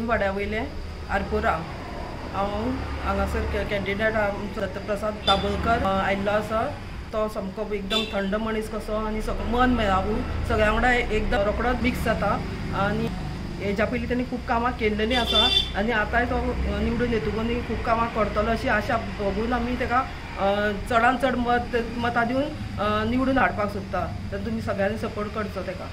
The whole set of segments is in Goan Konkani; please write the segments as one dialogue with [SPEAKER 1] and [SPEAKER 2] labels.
[SPEAKER 1] पश्चिम वाड्या वयलें आरपोरा. हांव हांगासर कॅन्डिडेट दत्तप्रसाद दाबोलकर आयिल्लो आसा. तो सामको एकदम थंड मनीस कसो आनी मन मेळावू सगळ्या वांगडा एकदम रोखडोच मिक्स जाता आनी हेज्या पयलीं तेणी खूब कामां केल्लेलीं आसा आनी आतांय तो निवडून येतकून खूब कामां करतलो अशी आशा बघून आमी ताका चडान चड मतां दिवन निवडून हाडपाक सोदता. तर तुमी सगळ्यांनी सपोर्ट करचो ताका.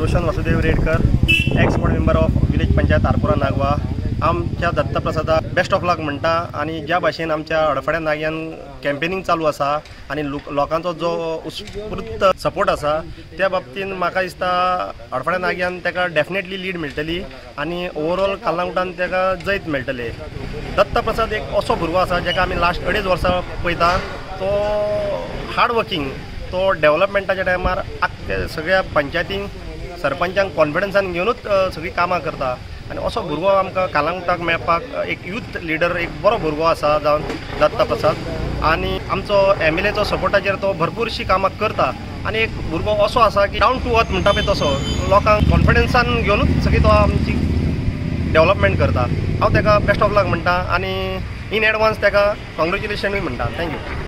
[SPEAKER 2] Roshan Vasudev Redkar, ex board member of village panchayat Arpora Nagwa. आमच्या दत्तप्रसादाक बेस्ट ऑफ लक म्हणटा आनी ज्या भाशेन आमच्या अडफड्या नाग्यान कॅम्पेनिंग चालू आसा आनी लोकांचो जो उत्स्फूर्त सपोर्ट आसा त्या बाबतीन म्हाका दिसता अडफड्या नाग्यान ताका डेफिनेटली लीड मेळटली आनी ओवरऑल कलंगुटान ताका जैत मेळटलें. दत्तप्रसाद एक असो भुरगो आसा जाका आमी लास्ट 2.5 वर्सां पळयता. तो हार्ड वर्किंग, तो डेवलपमेंटाच्या टायमार आख्या सगळ्या पंचायतींक सरपंचांक कॉन्फिडन्सान घेवनूच सगळीं कामां करता आनी असो भुरगो आमकां कलंगुटाक मेळपाक एक यूथ लिडर, एक बरो भुरगो आसा जावन दत्तप्रसाद. आनी आमचो एम एल एचो सपोर्टाचेर तो भरपूरशीं कामां करता आनी एक भुरगो असो आसा की डावन टू अर्थ म्हणटा पळय तसो लोकांक कॉन्फिडन्सान घेवनूच सगळी तो आमची डेवलपमेंट करता. हांव ताका बेस्ट ऑफ लक म्हणटा आनी इन एडवान्स ताका कॉंग्रेच्युलेशनूय म्हणटा. Thank you.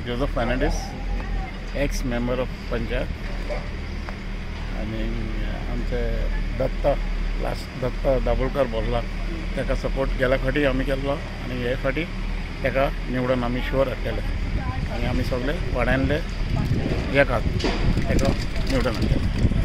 [SPEAKER 3] Joseph Fernandes, ex member of panchayat आनी आमचे दत्ता लास्ट दत्ता दाबोलकर बोल्ला ताका सपोर्ट गेल्या फावटी आमी केल्लो आनी हे फावटी ताका निवडून आमी शुअर हाडटले आनी आमी सगळे वाड्यांतले एकात ताका निवडून हाडटले.